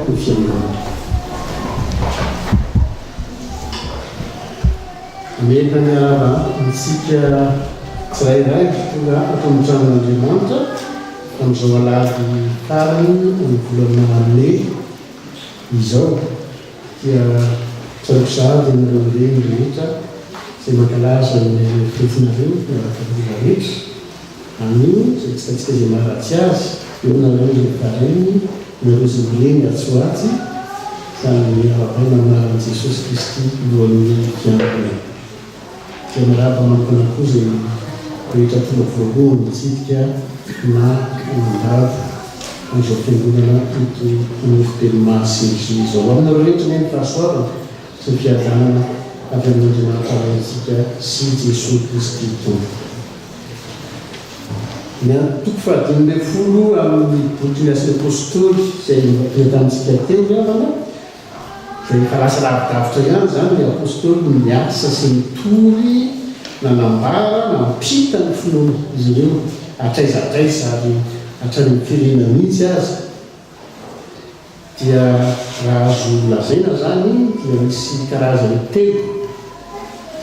ny Fiangonana. Mametraka miarahaba antsika tsirairay tonga ato amin'ny tranon'Andriamanitra amin'izao alahady farany amin'ny volana mey izao dia tsaroako sahady ianareo reny rehetra izay mankalaza ny fetinareo miaraka amin'ny rehetra. Anio izay tsy hitantsika izay maharatsy azy, eo nareo izay efa reny, nareo izay ho reny atsy ho atsy, samy arahabaina amin'ny anaran'i Jesosy Kristy Lohan'ny Fiangonana. Dia miarahaba manokana koa izay rehetra tonga voalohany nitsidika na nandalo an'izao fiangonana eto Anosibe Mahasingy izao. Ho aminareo rehetra anie ny fahasoavana sy ny fiadanana avy amin'Andriamanitra Raintsika sy Jesoa Kristy Tompo. Ny antoko fahadimy ambin'ny folo amin'ny bokin'ny Asan'ny Apostoly izay novakiana tamintsika teo ry havana, dia efa lasa lavidavitra ihany izany ny Apostoly no niasa sy nitory, nanambara, nampita ny finoan'izy ireo hatraiza hatraiza ary hatrany amin'ny firenena mihitsy aza. Dia raha azo lazaina izany dia misy karazany telo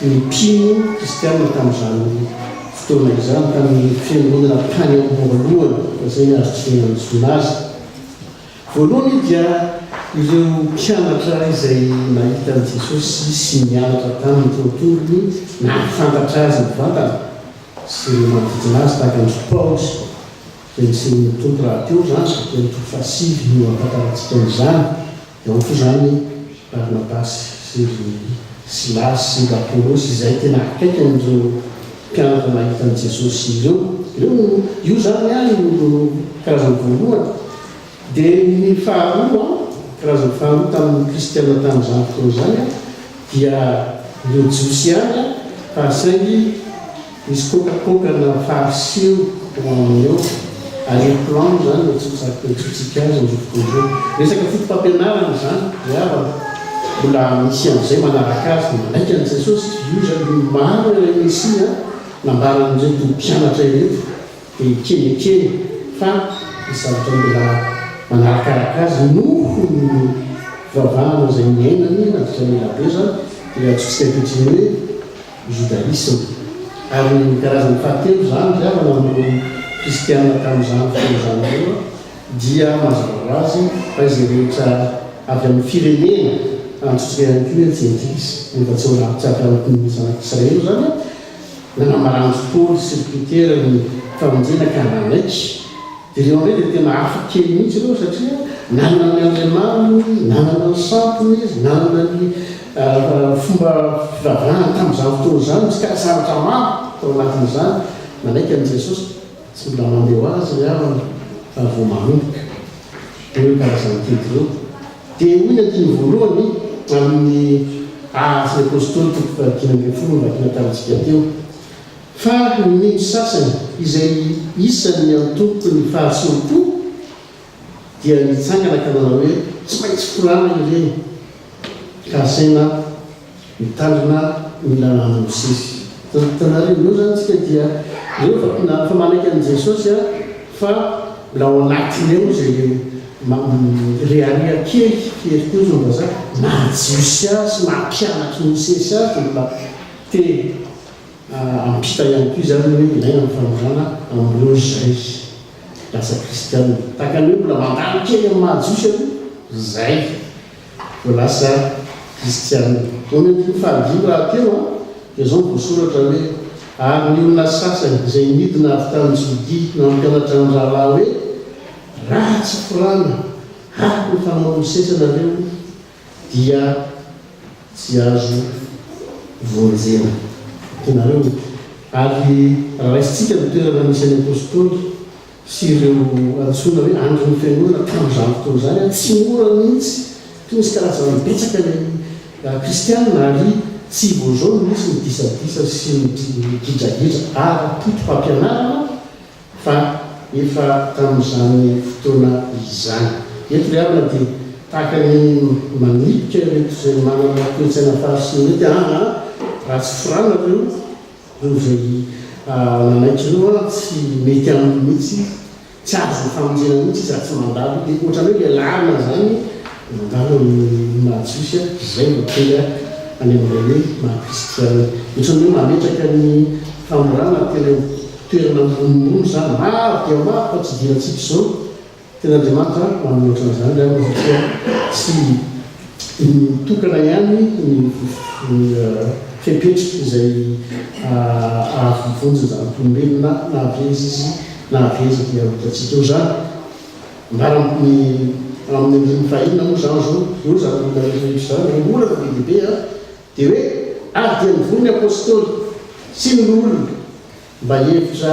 ny mpino kristiana tamin'izany fotoana izany, tamin'ny fiangonana tany am-boalohany, raha izay ny azo iantsoana azy. Voalohany dia ireo mpianatra izay nahita an'i Jesosy sy nianatra taminy teo an-tongony, nahafantatra azy mivantana sy ireo manodidina azy tahaka an-dry Paoly. Izay nisehoan'ny Tompo rahateo izany, dia ny toko fahasivy no ahafantarantsika an'izany. Dia ao koa izany Barnabasy sy ry Silasy sy ry Apolosy izay tena akaiky an'ireo mpianatra nahita an'i Jesosy ireo. Ireo no, io izany an no karazany voalohany. Dia ny faharoa, karazany faharoa tamin'ny kristiana tamin'izany fotoana izany an, dia ireo Jiosy ihany an, fa saingy Misy kokakoka na fariseo ao aminy ao, arrière plan moa izany no antsointsika azy amin'izao fotoana izao. Resaka foto-pampianarana izany ry havana, mbola misy an'izay manaraka azy, manaiky an'i Jesosy, io izany io marina ilay Mesia nambaran'ireto mpianatra ireto dia ekeny ekeny fa misy zavatra mbola manarakaraka azy noho ny fivavahana izay niainany nandritra ny elabe izany dia antsointsika ankehitriny hoe Judaïsme. Ary ny karazany fahatelo izany ry havana amin'ireo kristiana tamin'izany fotoana izany ireo dia mazava ho azy fa izay rehetra avy amin'ny firenena antsointsika ihany koa hoe jentilisa, nefa tsy ao tsy avy amin'ny zanak'Israely izany, nanambaran'i Paoly sy ry Petera ny famonjena ka nanaiky. Dia ireo indray dia tena hafa kely mihitsy ireo satria nanana ny andriamaniny, nanana ny sampiny izy, nanana ny fomba fivavahany tamin'izany fotoana izany, misy ka zavatra maro tao anatin'izany. Nanaiky an'i Jesosy, tsy mbola mandeha ho azy ry havana fa vao manomboka. Ireo karazana teny ireo. Dia hoy ny andininy voalohany amin'ny Asan'ny Apostoly toko faha-15 novakiana tamintsika teo. Fa ny mino sasany izay isan' ny antoko ny fahasoam-po dia nitsangana ka nanao hoe, Tsy maintsy forana ireny, ka asaina mitandrina ny lalàn'i Mosesy. Hitanareo, eo izany isika dia ireo fa fa manaiky an'i Jesosy fa mbola ao anatiny ao izay mirehareha kely, fierté hozy ny vazaha, maha Jiosy azy sy maha mpianatr'i Mosesy azy dia mbola te Hampita ihany koa izany hoe ilaina ny famonjana amin'ireo izay lasa kristiana. Tahaka ny hoe mbola mandalo kely amin'ny maha jiosy aloha izay vao lasa kristiana. Eo amin'ny andininy fahadimy rahateo dia izao no voasoratra hoe, Ary ny olona sasany izay nidina avy tany Jodia nampianatra ny rahalahy hoe, Raha tsy forana araka ny fanaon'i Mosesy ianareo, dia tsy azo vonjena. Hitanareo? Ary raha raisintsika ny toerana nisy an'ny Apostoly sy ireo antsoina hoe andron'ny Fiangonana tamin'izany fotoana izany, tsy mora mihitsy. Toa nisy karazany betsaka ny Kristiana ary tsy vao izao no nisy ny disadisa sy ny gidragidra ara-poto-pampianarana Fa efa tamin'izany fotoana izany. Eto ry havana dia tahaka ny manipika ireto izay manana toe-tsaina fariseo ireto hoe aa raha tsy forana ireo, ireo izay nanaiky ireo an, tsy mety aminy mihitsy, tsy azony famonjena mihitsy izy raha tsy mandalo. Dia ohatran'ny hoe ilay lalana izany. Mandalo amin'ny maha Jiosy izay vao tonga any amin'ilay hoe maha Kristiana. Ohatran'ny hoe mametraka ny famorana tena eo toerana ambonimbony izany. Maro dia maro fa tsy idirantsika izao. Tena Andriamanitra manome ohatran'izany angamba satria tsy mitokana ihany ny fepetra izay ahavonjy ny zanak'olombelona na avy aiza izy na avy aiza dia ho hitantsika eo izany. Ambara amin'ny amin'ny andininy fahenina moa izany izao, eo izany olona rehetra rehetra izany, ireo olana be dia be an, dia hoe, ary dia nivory ny Apostoly sy ny loholona mba hihevitra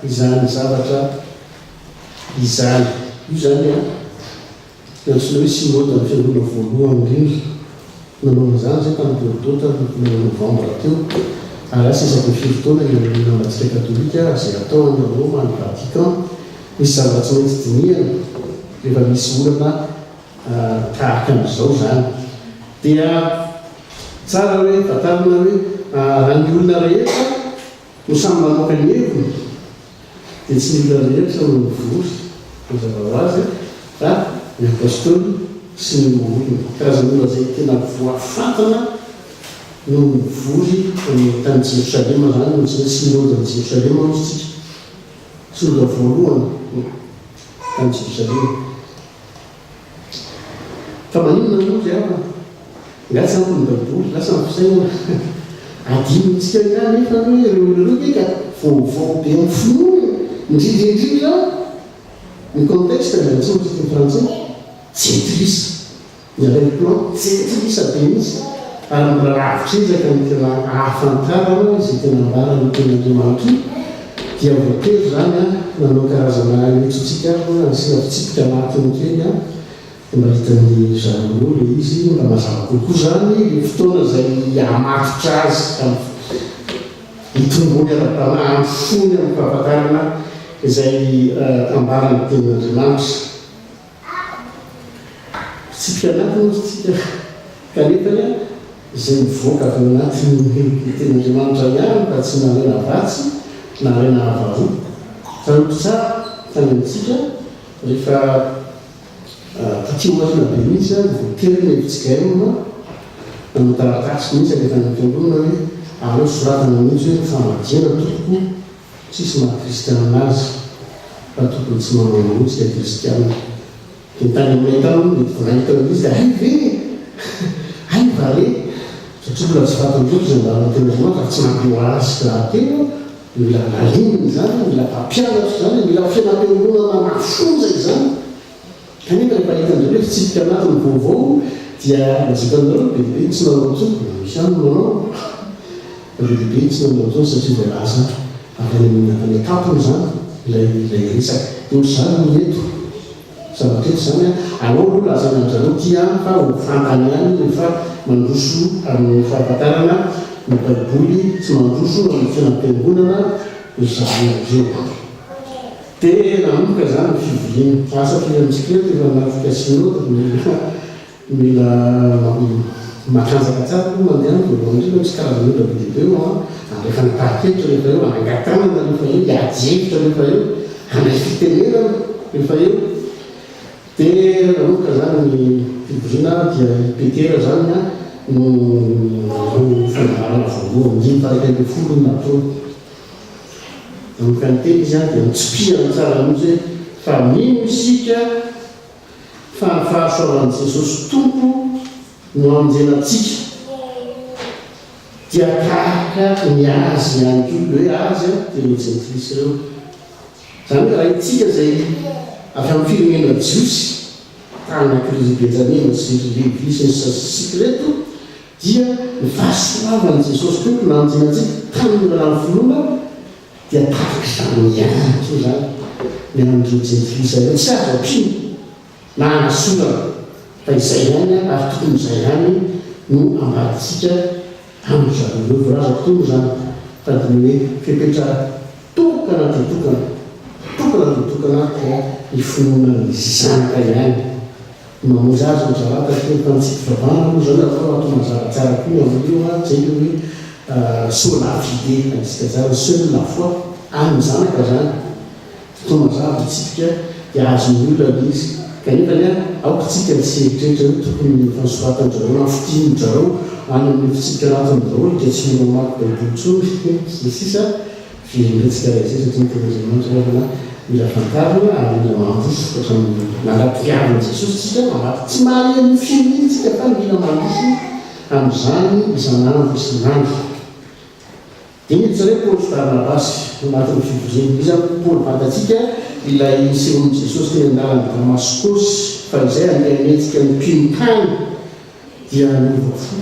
izany zavatra izany. Io izany an, ny antsoina hoe Synode an'ny Fiangonana voalohany indrindra. Nanao an'izany izay tany Bordeaux tamin'ny volana novambra teo, ary asa isaky ny firy taona ny amin'ny namantsika katolika izay atao any Roma any Vatican. Misy zavatra tsy maintsy dinihana rehefa misy olana tahaka an'izao izany. Dia tsara hoe fantarina hoe raha ny olona rehetra no samy mamoaka ny heviny dia tsy ny olona rehetra no mivory, mazava ho azy, fa ny apostoly sy ny loholona. Karazan'olona izay tena voafantina no mivory tany Jerosalema izany, no antsoina hoe Synodon'i Jerosalema hozy tsika. Synoda voalohany tany Jerosalema. Fa maninona moa ry havana? Nga tsy ampy ny baiboly? Lasa ny fisainana. Adinontsika angaha nefa ny hoe ireo olona ireo ve ka vaovao be amin'ny finoana e! Indrindra indrindra ny contexte izay antsoina amin'ny teny frantsay, jentilisa. Ny arrière-plan jentilisa be mihitsy ary mbola lavitra ezaka ny tena ahafantarana izay tena ambaran'io tenin'Andriamanitra io dia voatery izany an nanao karazana nentsotsika ary moa nasiana fitsipika anatiny kely an dia mba hitan'ny zareo ilay izy mba mazava kokoa izany ilay fotoana izay hahamatotra azy amin'ny hitomboany ara-panahy amin'ny fony amin'ny fahafantarana izay ambaran'ny tenin'Andriamanitra. Fitsipika anatiny hozy tsika kanefa anie izay mivoaka avy ao anatin'ny tenin'Andriamanitra ihany fa tsy nalaina vatsy na alaina avaroa. Tsaroako tsara tany amintsika rehefa taty aoriana be mihitsy aho voatery ny fjkm nanao taratasy mihitsy alefa any am-piangonana hoe aleo soratana mihitsy hoe ny famadihana tompoko Tsisy maha kristianina azy fa tokony tsy manao an'io tsika kristianina. Dia ny tany aminay tany moa mety vao nahita an'io izy dia hay ve e! Hay va re! Satria mbola tsy fantany loatra izay ambaran'ny tenin'Andriamanitra ary tsy mampio azy rahateo, mila lalinina izany, mila mpampianatra izany, mila fiainam-piangonana mafonja izany. Kanefa rehefa hitan-dry zareo hoe fitsipika anatiny vaovao dia lazaiko anareo be dia be ny tsy nanao intsony, mbola misy ihany ny manao fa be dia be ny tsy nanao intsony satria voalaza avy any amin'ny avy any an-tampony izany ilay ilay resaka. Dia ohatr'izany ny eto, zavatra eto izany an, alao aloha lazaina an-dry zareo ity an fa ho fantany ihany rehefa mandroso amin'ny fahafantarana ny baiboly sy mandroso amin'ny fiainam-piangonana ry zareo ireo. Dia nanomboka izany ny fivoriana. Asa firy amintsika eto efa nanatrika synode mila mila matanjaka tsara aloha mandeha any voalohany indrindra misy karazana olona be dia be eo an, handray fanapahan-kevitra rehefa eo, hanangan-tanana rehefa eo, hiady hevitra rehefa eo, handray fitenenana rehefa eo. Dia nanomboka izany ny fivoriana dia i Petera izany an no nanao fanambarana voalohany, andininy faha 11 no nataony. Nanomboka niteny izy dia notsipihany tsara mihitsy hoe fa mino isika fa ny fahasoavan'i Jesosy Tompo no hamonjena antsika dia tahaka ny azy ihany koa. Ilay hoe azy dia ireo jentilisa ireo. Izany hoe raha itsika izay avy amin'ny firenena jiosy taranak'i ry Benjamina sy ry Levy sy ny sisa ireto Dia ny fahasoavan'i Jesosy Tompo namonjena antsika tamin'ny alalan'ny finoana dia tahaka izany ihany koa izany ny amin'ireo jentilisa ireo. Tsy azo ampiana na anasorana fa izay ihany ary tokony izay ihany no ambarantsika amin-dry zareo ireo. Voalazako teo moa izany fa dia ny hoe fepetra tokana dia tokana, tokana dia tokana dia ny finoana ny Zanaka ihany. Mamonjy azy ny zalata teo fa ny tsy fivavahana moa zany atao atao mazava tsara koa ny amin'io a, zay le hoe sola fide antsika zany, seule la foi, amin'ny zanaka zany, atao mazava ny fitsipika dia azon'ny olona le izy. Kanefa anie aoka tsika tsy hieritreritra hoe tokony efa nosoratan-dry zareo na fotinin-dry zareo any amin'ny fitsipika anatiny daholo dia tsy mila mamaky baiboly intsony sy ny sisa Very indray tsika raha izay satria ny tenin'Andriamanitra havana mila fantarina ary mila mandroso ohatran'ny nandrapiavin'i Jesosy tsika mamaky tsy maheno feo iny tsika fa mila mandroso amin'izany isan'andro isan'andro. Diniho tsara hoe Paoly sy Barnabasy ao anatin'ny fivoriana. Iza moa Paoly? Fantatsika ilay nisehoan'i Jesosy teny an-dalan'i Damaskosy fa izay handeha hanenjika ny mpino tany dia niova fo.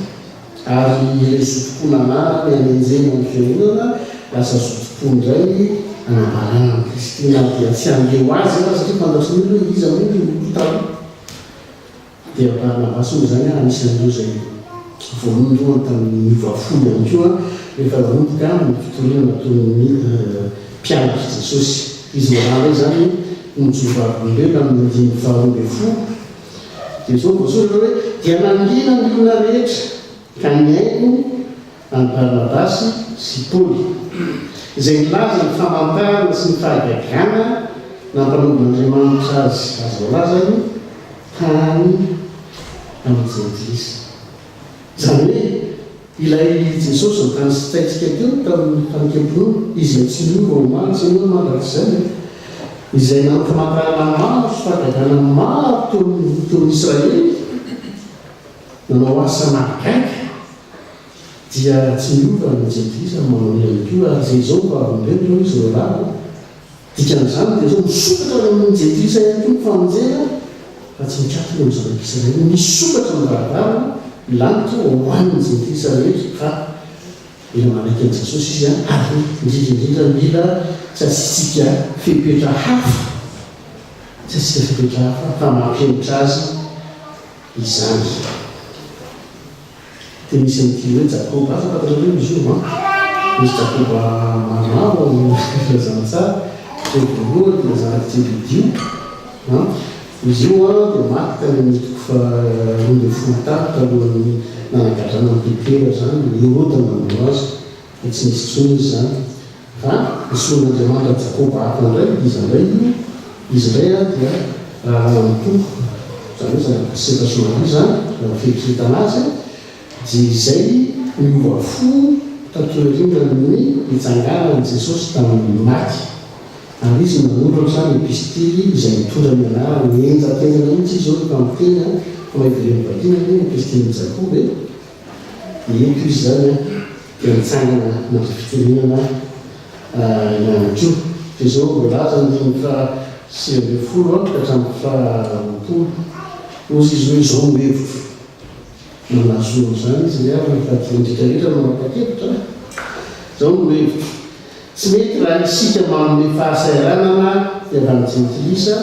Ary ilay zotom-po nanarany hanenjehana ny fiangonana lasa zotom-po indray hanambarana an'i Kristy na dia tsy handeha ho azy aza satria fantatry ny olona hoe iza moa io olona taloha. Dia Barnabasy moa izany anisan'ireo izay voalohany tamin'ny niova fo ihany koa rehefa nanomboka ny fitoriana nataon'ny mpianatr'i Jesosy. Izy mirahalahy izany no nijoro vavolombelona amin'ny andininy faha-12. Dia izao no voasoratra hoe, Dia nangina ny olona rehetra ka nihaino an'i Barnabasy sy Paoly, izay nilaza ny famantarana sy ny fahagagana nampanaovin'Andriamanitra azy azy voalazany tany amin'ny Jentilisa. Izany hoe, ilay Jesosy notanisaintsika teo tamin'ny fanekem-pinoana, Izay tsy miova omaly sy anio mandrakizay, izay nampimantarana maro sy fahagagana maro teo amin'ny Israely, nanao asa mahagaga, Dia tsy miova ny jentilisa no manao ihany koa ary izay izao no vavolombelona hoy izy roalahy. Dikan'izany dia izao misokatra any amin'ny jentilisa ihany koa ny famonjena fa tsy mikatona eo amin'ny zanak'Israely. Misokatra ny varavarana, ny lanitra ho an'ny jentilisa rehetra fa mila manaiky an'i Jesosy izy ary indrindra indrindra mila tsy asiantsika fepetra hafa, tsy asiana fepetra hafa fa mampihemotra azy izany. Dia misy an'ity hoe Jakoba, asa fantatrareo izy io an? Misy Jakoba maromaro ao amin'ny filazantsara, ilay voalohany dia zanak'i Jebedio an, izy io an dia maty tany amin'ny toko faha-12 tany talohan'ny nanagadrana an'i Petera izany, Heroda no namono azy, dia tsy nisy intsony izy izany. Fa nesorin'Andriamanitra Jakoba hafa indray, iza indray io? Izy indray an dia rahalahin'ny Tompo, izany hoe zanak'i Josefa sy Maria izany, raha ny fieritreretana azy, dia izay niova fo tato aorianan'ny nitsanganan'i Jesosy tamin'ny maty. Ary izy no nanoratra ny epistily izay mitondra ny anarany, henjakenjana mihitsy izy izao rehefa miteny an, fa mba ivereno vakiana anie ny epistilin'i Jakoba e! Dia eto izy izany an, dia nitsangana nandray fitenenana ihany koa. Dia izao no voalaza, andininy faha 19 ka hatramin'ny faha 20, Hozy izy hoe, Izao no hevitro. Nanazo an'izany izy ry havana fa dia ny rehetra rehetra no manapa-kevitra an! Izao no hevitro, Tsy mety raha isika manome fahasahiranana ny avy any Jentilisa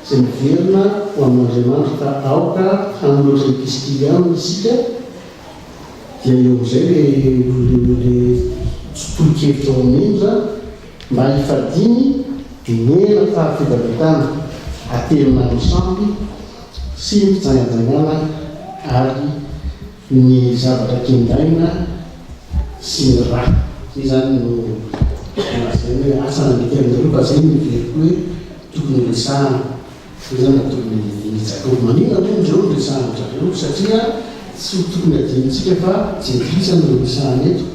izay miverina ho amin'Andriamanitra fa aoka hanolotra epistily aminy isika, dia eo amin'izay le le tolo-kevitra omeny zany mba hifadiany mena faha-fivarotana atelina amin'ny sampy sy ny fijangajangana ary ny zavatra kendaina sy ny ra. Zay zany no lazainy hoe asa na mety aminareo fa zay no heveriko hoe tokony horesahana. Zay zany nataon'i i Jakoba. Maninona moa ireo no resahan-dry zareo? Satria tsy ho tokony hadinontsika fa jentilisa no resahana eto.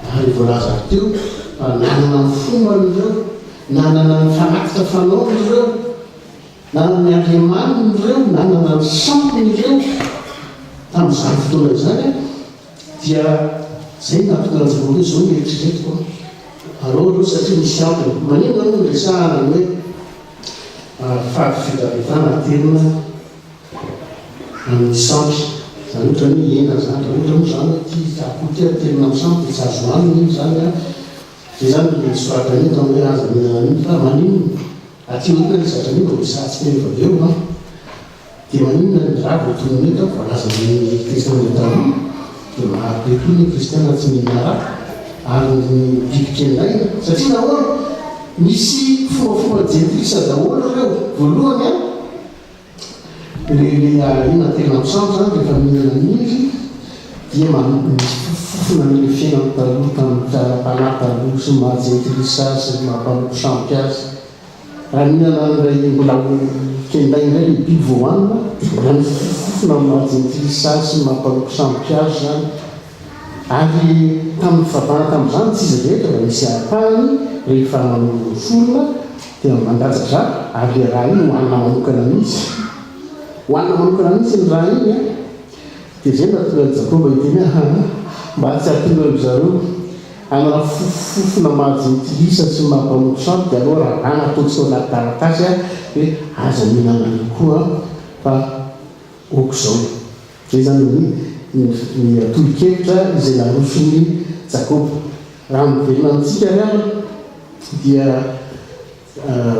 Ary voalazako teo fa nanana ny fombany ireo, nanana ny fanatitra fanaony ireo, nanana ny andriamaniny ireo, nanana ny sampiny ireo tamin'izany fotoana izany. Dia izay no nahatonga an'i Jakoba hoe izao no eritreretiko an! Alao aloha satria misy antony. Maninona moa no resahana ny hoe fahafitavetana aterina amin'ny sampy? Izany ohatra ny hoe hena izany. Raha ohatra moa izany hoe ity akoho ity aterina amin'ny sampy dia tsy azo hohanina iny izany an! Izay izany no soratana eto amin'ny hoe aza mihinana an'iny fa maninona? Aty aoriana ilay zavatra an'iny vao resahantsika rehefa avy eo an! Dia maninona ny ra voatonona eto voalazan'ny testamenta taloha dia maro be koa ny kristiana tsy mihinana ra ary ny biby kendaina satria nahoana? Misy fombafomba jentilisa daholo ireo voalohany an le le inona tena misambo zany rehefa mihinana an'iny dia misy fofona an'ilay fiainany taloha tamin'ny fiaram-panahy taloha sy ny maha jentilisa azy sy ny maha mpanompo sampy azy. Raha mihinana an'ilay mbola ho kenday indray ilay biby vao hohanina dia mbola misy fofona amin'ny maha jentilisa azy sy ny maha mpanompo sampy azy izany. Ary tamin'ny fivavahana tamin'izany tsy izy rehetra fa misy ampahany rehefa manao sorona dia mandatsa-drà ary ilay rà iny hohanina manokana mihitsy. Hohanina manokana mihitsy iny rà iny an! Dia izay no nahatonga an'i Jakoba hiteny hoe, Aa, mba tsy hahatonga an-dry zareo hanana fofofofona maha-jentilisa sy maha-mpanompo sampy dia aleo raràna ataontsika ao anaty taratasy hoe aza mihinana an'io koa fa ok izao. Izay izany ny ny tolo-kevitra izay naroson'i Jakoba. Raha miverina amintsika ary aho dia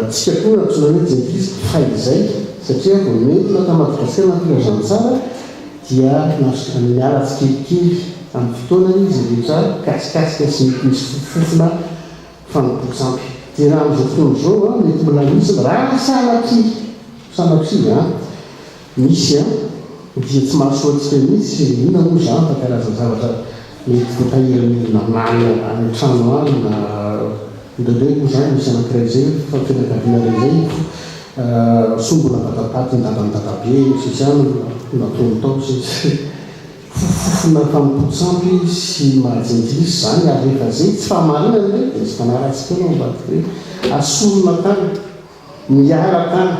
Tsika koa antsoina hoe jentilisa fahizay satria vao nentina tany Madagasikara ny filazantsara dia niala tsikelikely amin'ny fotoanany izy rehetra kasikasika sy mety misy fofofofona fanompoan-tsampy. Dia raha amin'izao fotoana izao mety mbola misy raha sanatria sanatria an! Misy an! Dia tsy mahasoa antsika mihitsy inona moa izany fa karazana zavatra mety voatahirin'ny olona any any an-trano any na indraindray moa izany misy anankiray izay fa fianakaviana iray izay sombina vatapatin'ny dadan'i dadabe ny sisa any no nataony tao sy fofofofona fanompoan-tsampy sy maha-jentilisa izany ary rehefa izay tsy fahamarinana ve dia misy mpanaratsy foana ao ambadika hoe asorina tany Miala tany.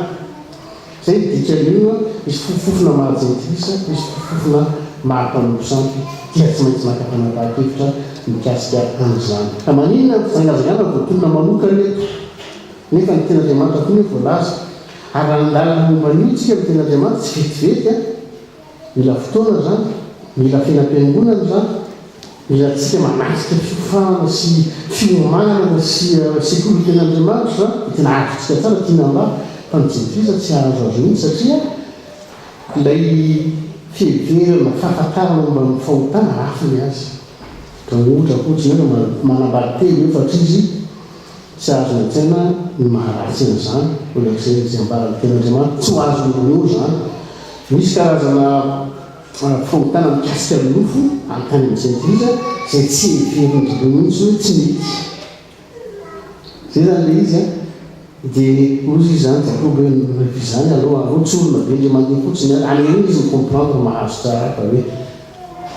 Zay ny dikan'io an, misy fofofofona maha jentilisa, misy fofofofona maha mpanompo sampy, dia tsy maintsy maka fanapahan-kevitra mikasika an'izany. Ka maninona ny fijangajangana voatonona manokana eto, nefa ny tenin'Andriamanitra koa anie voalaza. Ary raha nandalina momba an'io tsika ny tenin'Andriamanitra, tsy vetivety an. Mila fotoana izany, mila fiainam-piangonana izany, mila antsika manatrika fiofanana sy fiomanana sy sekoly tenin'Andriamanitra izany, dia tena azontsika tsara tiana ambara fa ny jentilisa tsy hahazo azy mihitsy satria ilay fiheverana, fahafantarana momba ny fahotana hafa ny azy. Ka ohatra fotsiny hoe raha manambady telo efatra izy, Tsy azony an-tsaina ny maharatsy an'izany, mbola tsy izay ambaran'ny Tenin'Andriamanitra, tsy ho azon'ireo izany. Misy karazana fahotana mikasika ny nofo any tany amin'ny jentilisa izay tsy heverin'izy ireo mihitsy hoe tsy mety. Izay izany ilay izy an. Dia hoy izy izany Jakoba hoe rehefa izany aleo aleo tsorina be indray mandeha fotsiny an. Any aoriana izy mi-comprendre mahazo tsara fa hoe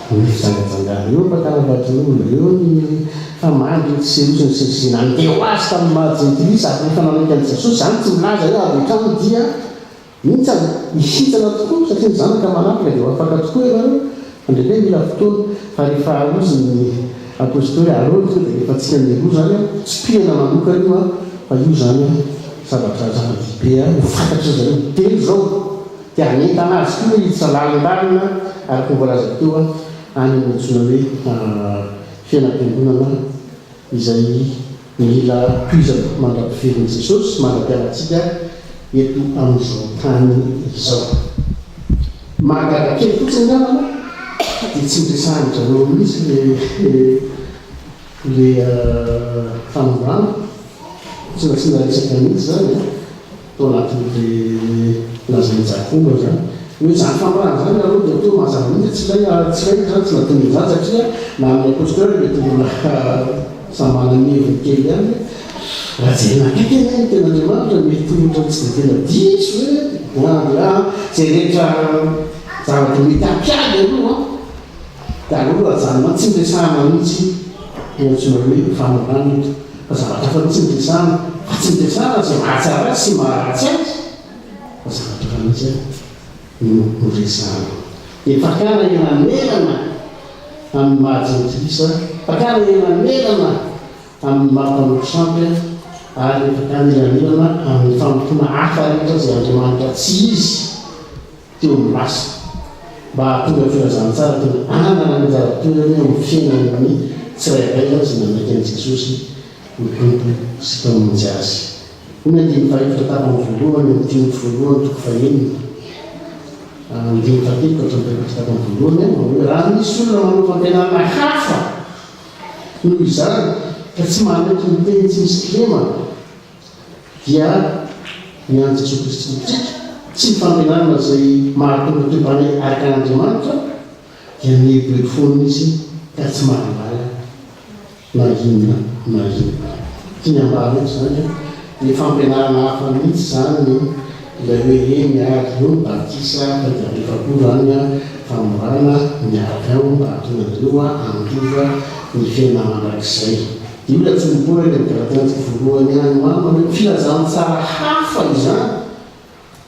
Ny fijangajangana, eo ny fakana vadin'olona, eo ny famandriny tsy serosiny sy ny sisa Nandeha ho azy tamin'ny maha jentilisa ary rehefa nanaiky an'i Jesosy, izany tsy milaza hoe avy hatrany dia mihintsana, hihintsana tokoa satria ny zanaka manafika dia ho afaka tokoa ianareo, fa indraindray mila fotoana, fa rehefa hozy ny apostoly aleo tonga dia rehefa tsika mialoha izany an, tsipihana manokana io an, fa io izany an zavatra zava-dehibe an, ho fantatry zareo telo izao. Dia hanentana azy koa hiditra lalindalina araka ny voalazako teo any amin'ny antsoina hoe fiainam-piangonana izay mila tohizana mandra-piverin'i Jesosy sy mandra-pialantsika eto amin'izao tany izao. Mahagaga kely fotsiny angamba dia tsy noresahin-dry zareo mihitsy ilay ilay fanombohana, tsy nasiana resaka mihitsy izany an. Tao anatin'ilay lazain'i Jakoba izany. Hoe izany famorana izany aloha dia toa mazava mihitsy tsy ilay tsy ilay izany tsy nataony izany satria na amin'ny apostoly ary mety mbola samy manana ny heviny kely ihany hoe raha jerena akaiky anie ny tenin'Andriamanitra mety ohatran'ny tsy dia tena diso hoe na dia izay rehetra zavatra mety hampiady aloha dia aleo aloha ajanona any tsy niresahana mihitsy ny antsoina hoe famorana eto. Fa zavatra hafa mihitsy no resahana, fa tsy ny resahana izay mahatsara azy sy maharatsy azy, fa zavatra hafa mihitsy no noresahana. Dia fakana elanelana amin'ny maha jentilisa, fakana elanelana amin'ny maha mpanompo sampy, ary fakana elanelana amin'ny fanompoana hafa rehetra izay Andriamanitra tsy izy. teo amin'ny lasa, mba hahatonga ny filazantsara tena hanana ny anjara toerany eo amin'ny fiainan'ny tsirairay izay nanaiky an'i Jesosy ho Tompo sy Mpamonjy azy. Hoy ny andininy fahefatra tapany voalohany amin'ny Timoty voalohany toko fahenina, andininy fahatelo ka hatramin'ny fahefatra tapany voalohany, manao hoe, Raha misy olona manao fampianarana hafa noho izany ka tsy manaiky ny teny tsy misy kilema, dia ny an'i Jesoa Kristy Tompontsika, tsy ny fampianarana izay mahatonga toe-panahy araka an'Andriamanitra, dia mieboebo foana izy ka tsy mahalala na inona na inona. Tiany ambara eto izany an, Dia fampianarana hafa mihitsy izany ilay hoe eny ary io ny batisa fa dia alefa koa izany famorana miaraka ao mba hahatonga anareo handova ny fiainana mandrakizay. Dia io ilay antsoin'i Paoly any amin'ny Galatiana toko voalohany any ho any manao hoe filazantsara hafa izany.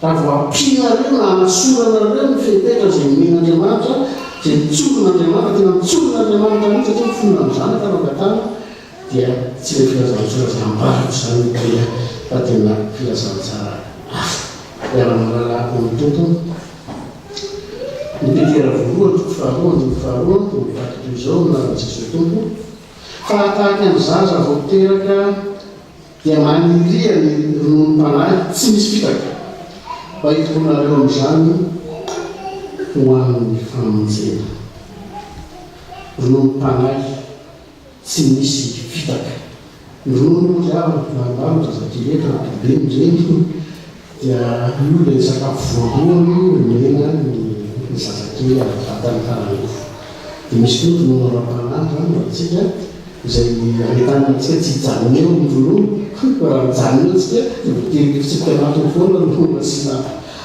Raha vao ampianareo na anasoranareo ny fepetra izay nomen'Andriamanitra, izay notsorin'Andriamanitra, tena notsorin'Andriamanitra mihitsy satria mifonona amin'ny zanaka no angatahana, dia tsy ilay filazantsara izay ambarako izany no dia fa tena filazantsara hafa. Miara-mahalala amin'ny Tompo. Ny Petera voalohany toko faharoa andininy faharoa dia mivaky toy izao amin'ny anaran'i Jesoa Tompo, Fa tahaka ny zaza vao teraka, Dia maniria ny rononom-panahy tsy misy fitaka, mba hitomboanareo amin'izany ho amin'ny famonjena. Rononom-panahy tsy misy fitaka. Ny ronono moa ry havana, nandalo ny zazakely eto, na be ny reny, dia io ilay sakafo voalohany omena ny zazakely ara-batana ara-nofo. Dia misy koa ny ronono ara-panahy izany ho antsika. Izay anentanana antsika tsy hijanona eo ny ronono, fa raha mijanona eo tsika dia voatery ny fitsipika anatiny foana no asiana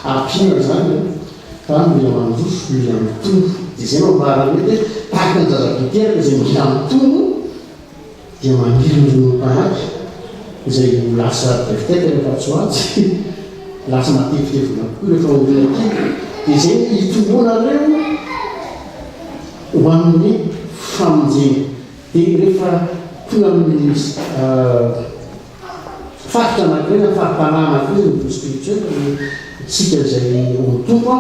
ampiana izany an, fa mila mandroso, mila mitombo. Dia izay no ambarany eto hoe tahaka ny zaza vao teraka izay mila mitombo dia maniry ny rononom-panahy izay ho lasa tevikaiky rehefa atsy ho atsy, lasa matevitevina kokoa rehefa aoriana kely. Dia izay no hitomboanareo ho amin'ny famonjena. Dia rehefa tonga amin'ny faritra anankiray na fari-panahy anankiray izay niveau spirituel ny tsika izay ao amin'ny Tompo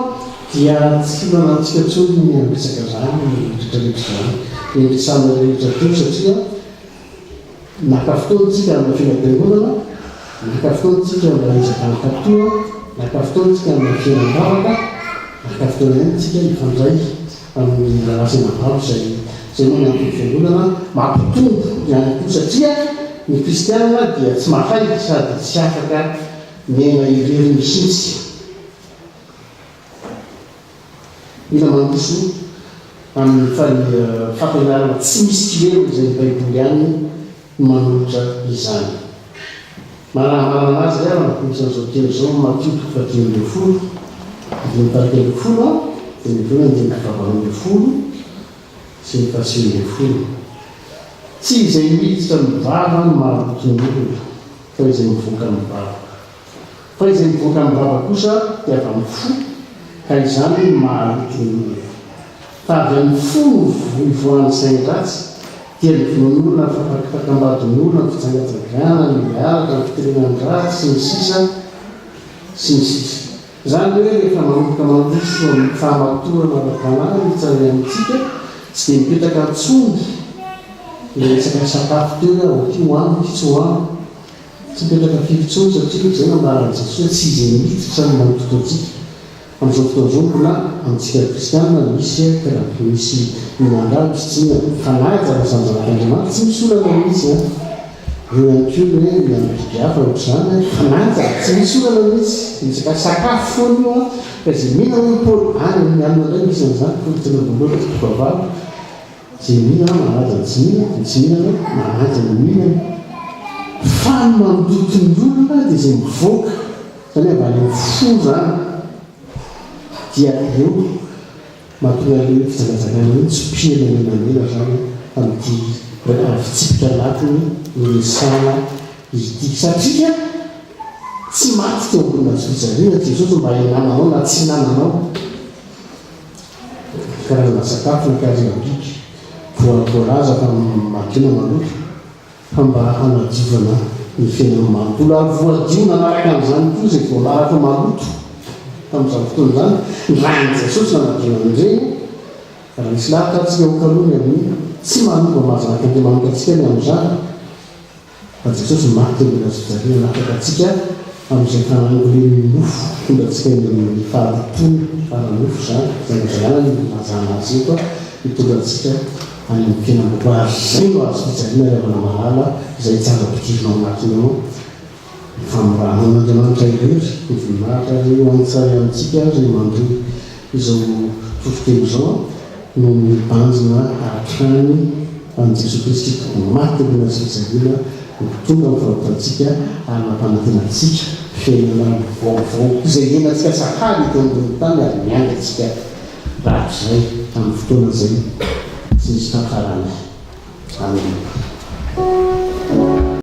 dia tsy olana amintsika intsony ny miresaka izany rehetra rehetra izany. Dia resahana rehetra teo satria naka fotoana tsika amin'ny fiainam-piangonana, naka fotoana tsika mba hiezaka hankatoa, naka fotoana tsika amin'ny fiainam-bavaka, naka fotoana ihany tsika hifandray amin'ny raharaha fiainam-bavaka izay izay moa ny anton'ny fiangonana mampitombo ihany koa satria ny kristiana dia tsy mahay sady tsy afaka miaina irery mihitsy. Mila mandroso amin'ny fampianarana tsy misy kilema izay ny Baiboly ihany no manolotra izany. Manana azy ry havana, misy an'izao teny izao amin'ny Matio toko fahadimy ambin'ny folo, andininy faha-iraika ambin'ny folo dia ny avy eo ny andininy fahavalo ambin'ny folo sy ny fahasivy ambin'ny folo. Tsy izay miditra amin'ny vava no mahaloto ny olona, fa izay mivoaka amin'ny vava. Fa izay mivoaka amin'ny vava kosa dia avy amin'ny fo, ka izany no mahaloto ny olona. Fa avy amin'ny fo no ivoahan'ny sain-dratsy, dia ny vonoan'olona, ny fampakipakam-badin'olona, ny fijangajangana, ny halatra, ny fitenenan-dratsy, sy ny sisa sy ny sisa. Izany hoe rehefa manomboka mandroso amin'ny fahamatorana ara-panahy ny tsirairay amintsika, tsy dia mipetraka intsony ilay resaka sakafo teo hoe ao ity hohaniko, ity tsy hohaniko. Tsy mipetraka firy intsony satria izay nambaran'i Jesoa hoe tsy izay miditra no manototo antsika. Amin'izao fotoana izao mbola amintsika kristianina misy kirato misy mihinandra misy tsy mihinana. Mifanaja ny samy zanak'Andriamanitra tsy misy olana mihitsy an. Eo ihany koa ny hoe mihinana biby hafa ohatr'izany an. Mifanaja tsy misy olana mihitsy. Resaka sakafo foana io an. Fa izay mihinana hoy Paoly any amin'ny alina indray misy an'izany Korintiana voalohany toko fahavalo. Izay mihinana manaja ny tsy mihinana, ny tsy mihinana manaja ny mihinana. Fa ny mandoto ny olona dia izay mivoaka, izany hoe avy any amin'ny fo izany, dia eo mahatonga ilay hoe fijangajangana io tsipihana menamena izany amin'ity fitsipika anatiny noresahana ity. Satria tsy maty teo ambony hazofijaliana Jesosy mba hinananao na tsy hinananao. Karazana sakafo na karazana biby voalaza fa madio na maloto fa mba hanadiovana ny fiainany manontolo ary voadio nanaraka an'izany koa izay voalaza fa maloto tamin'izany fotoana izany. Ny ran'i Jesosy nanadio an'ireny raha nisy lahatra ary tsika ho kalony amin'ny tsy manova maha zanak'Andriamanitra antsika ny amin'izany. Fa Jesosy maty teo ambony hazofijaliana hanafaka antsika amin'izay fanangolen'ny nofo, hitondra antsika eny amin'ny fahalotoana ara-nofo izany, fijangajangana no ilazana azy eto, hitondra antsika any amin'ny fiainam-baovao. Ary izay no hazofijaliana ry havana malala, izay tsy azo ampidirina ao anatiny ao, ny famorana an'Andriamanitra irery, ny voninahitra ary ho an'ny tsirairay amintsika izay mandre izao toriteny izao no mibanjina hatrany an'i Jesoa Kristy Tompo maty teo ambony hazofijaliana. no tonga ny fahotantsika ary nampanantena antsika fiainana vaovao izay iainantsika sahady eto ambonin'ny tany ary miandry antsika rahatrizay amin'ny fotoana izay tsy misy fahafarany. Amena.